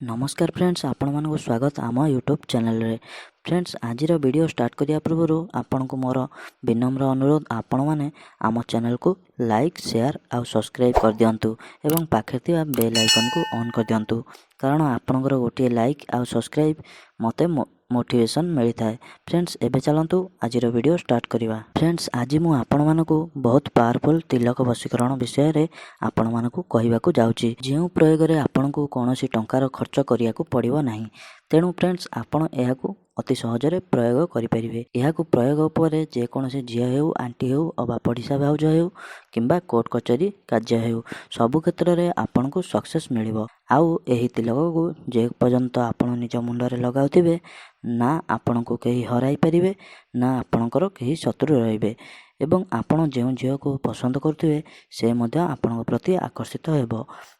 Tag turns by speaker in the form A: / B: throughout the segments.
A: ନମସ୍କାର ଫ୍ରେଣ୍ଡସ୍, ଆପଣମାନଙ୍କୁ ସ୍ୱାଗତ ଆମ ୟୁଟ୍ୟୁବ୍ ଚ୍ୟାନେଲରେ। ଫ୍ରେଣ୍ଡସ୍, ଆଜିର ଭିଡ଼ିଓ ଷ୍ଟାର୍ଟ କରିବା ପୂର୍ବରୁ ଆପଣଙ୍କୁ ମୋର ବିନମ୍ର ଅନୁରୋଧ, ଆପଣମାନେ ଆମ ଚ୍ୟାନେଲକୁ ଲାଇକ୍, ସେୟାର ଆଉ ସବସ୍କ୍ରାଇବ୍ କରିଦିଅନ୍ତୁ ଏବଂ ପାଖରେ ଥିବା ବେଲ୍ ଆଇକନ୍କୁ ଅନ୍ କରିଦିଅନ୍ତୁ, କାରଣ ଆପଣଙ୍କର ଗୋଟିଏ ଲାଇକ୍ ଆଉ ସବସ୍କ୍ରାଇବ୍ ମୋତେ ମୋଟିଭେସନ୍ ମିଳିଥାଏ। ଫ୍ରେଣ୍ଡସ୍, ଏବେ ଚାଲନ୍ତୁ ଆଜିର ଭିଡ଼ିଓ ଷ୍ଟାର୍ଟ କରିବା। ଫ୍ରେଣ୍ଡସ୍, ଆଜି ମୁଁ ଆପଣମାନଙ୍କୁ ବହୁତ ପାୱାରଫୁଲ୍ ତିଲକ ବଶୀକରଣ ବିଷୟରେ ଆପଣମାନଙ୍କୁ କହିବାକୁ ଯାଉଛି, ଯେଉଁ ପ୍ରୟୋଗରେ ଆପଣଙ୍କୁ କୌଣସି ଟଙ୍କାର ଖର୍ଚ୍ଚ କରିବାକୁ ପଡ଼ିବ ନାହିଁ। ତେଣୁ ଫ୍ରେଣ୍ଡସ୍, ଆପଣ ଏହାକୁ ଅତି ସହଜରେ ପ୍ରୟୋଗ କରିପାରିବେ। ଏହାକୁ ପ୍ରୟୋଗ ପରେ ଯେକୌଣସି ଝିଅ ହେଉ, ଆଣ୍ଟି ହେଉ ଅବା ପଡ଼ିଶା ଭାଉଜ ହେଉ କିମ୍ବା କୋର୍ଟ କଚେରୀ କାର୍ଯ୍ୟ ହେଉ, ସବୁ କ୍ଷେତ୍ରରେ ଆପଣଙ୍କୁ ସକ୍ସେସ୍ ମିଳିବ। ଆଉ ଏହି ତିଲକକୁ ଯେ ପର୍ଯ୍ୟନ୍ତ ଆପଣ ନିଜ ମୁଣ୍ଡରେ ଲଗାଉଥିବେ, ନା ଆପଣଙ୍କୁ କେହି ହରାଇ ପାରିବେ, ନା ଆପଣଙ୍କର କେହି ଶତ୍ରୁ ରହିବେ ଏବଂ ଆପଣ ଯେଉଁ ଝିଅକୁ ପସନ୍ଦ କରୁଥିବେ, ସେ ମଧ୍ୟ ଆପଣଙ୍କ ପ୍ରତି ଆକର୍ଷିତ ହେବ।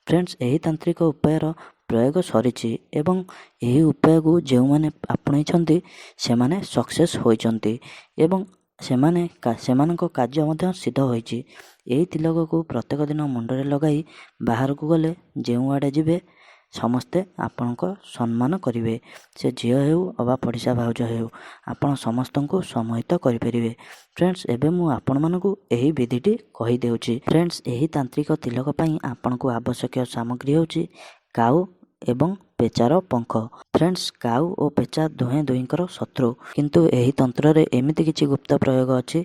A: ଫ୍ରେଣ୍ଡସ୍, ଏହି ତାନ୍ତ୍ରିକ ଉପାୟର ପ୍ରୟୋଗ ସରିଛି ଏବଂ ଏହି ଉପାୟକୁ ଯେଉଁମାନେ ଆପଣେଇଛନ୍ତି, ସେମାନେ ସକ୍ସେସ୍ ହୋଇଛନ୍ତି ଏବଂ ସେମାନଙ୍କ କାର୍ଯ୍ୟ ମଧ୍ୟ ସିଦ୍ଧ ହୋଇଛି। ଏହି ତିଲକକୁ ପ୍ରତ୍ୟେକ ଦିନ ମୁଣ୍ଡରେ ଲଗାଇ ବାହାରକୁ ଗଲେ, ଯେଉଁଆଡ଼େ ଯିବେ, ସମସ୍ତେ ଆପଣଙ୍କ ସମ୍ମାନ କରିବେ। ସେ ଝିଅ ହେଉ ଅବା ପଡ଼ିଶା ଭାଉଜ ହେଉ, ଆପଣ ସମସ୍ତଙ୍କୁ ସମ୍ମୋହିତ କରିପାରିବେ। ଫ୍ରେଣ୍ଡସ୍, ଏବେ ମୁଁ ଆପଣମାନଙ୍କୁ ଏହି ବିଧିଟି କହିଦେଉଛି। ଫ୍ରେଣ୍ଡସ୍, ଏହି ତାନ୍ତ୍ରିକ ତିଲକ ପାଇଁ ଆପଣଙ୍କୁ ଆବଶ୍ୟକୀୟ ସାମଗ୍ରୀ ହେଉଛି କାଉ ଏବଂ ପେଚାର ପଙ୍ଖ। ଫ୍ରେଣ୍ଡସ୍, କାଉ ଓ ପେଚା ଦୁହେଁ ଦୁହିଁଙ୍କର ଶତ୍ରୁ, କିନ୍ତୁ ଏହି ତନ୍ତ୍ରରେ ଏମିତି କିଛି ଗୁପ୍ତ ପ୍ରୟୋଗ ଅଛି,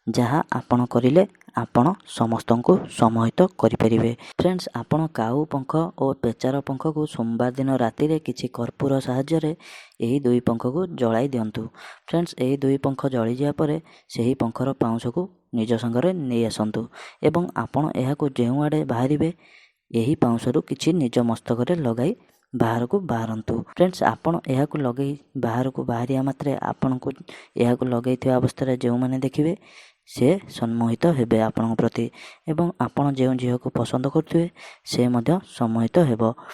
A: ଯାହା ଆପଣ କରିଲେ ଆପଣ ସମସ୍ତଙ୍କୁ ସମ୍ମୋହିତ କରିପାରିବେ। ଫ୍ରେଣ୍ଡସ୍, ଆପଣ କାଉ ପଙ୍ଖ ଓ ପେଚାର ପଙ୍ଖକୁ ସୋମବାର ଦିନ ରାତିରେ କିଛି କର୍ପୂର ସାହାଯ୍ୟରେ ଏହି ଦୁଇ ପଙ୍ଖକୁ ଜଳାଇ ଦିଅନ୍ତୁ। ଫ୍ରେଣ୍ଡସ୍, ଏହି ଦୁଇ ପଙ୍ଖ ଜଳିଯିବା ପରେ ସେହି ପଙ୍ଖର ପାଉଁଶକୁ ନିଜ ସାଙ୍ଗରେ ନେଇ ଆସନ୍ତୁ ଏବଂ ଆପଣ ଏହାକୁ ଯେଉଁଆଡ଼େ ବାହାରିବେ, ଏହି ପାଉଁଶରୁ କିଛି ନିଜ ମସ୍ତକରେ ଲଗାଇ ବାହାରକୁ ବାହାରନ୍ତୁ। ଫ୍ରେଣ୍ଡସ୍, ଆପଣ ଏହାକୁ ଲଗାଇ ବାହାରକୁ ବାହାରିବା ମାତ୍ରେ ଆପଣଙ୍କୁ ଏହାକୁ ଲଗାଇଥିବା ଅବସ୍ଥାରେ ଯେଉଁମାନେ ଦେଖିବେ, ସେ ସମ୍ମୋହିତ ହେବେ ଆପଣଙ୍କ ପ୍ରତି ଏବଂ ଆପଣ ଯେଉଁ ଝିଅକୁ ପସନ୍ଦ କରୁଥିବେ, ସେ ମଧ୍ୟ ସମ୍ମୋହିତ ହେବ।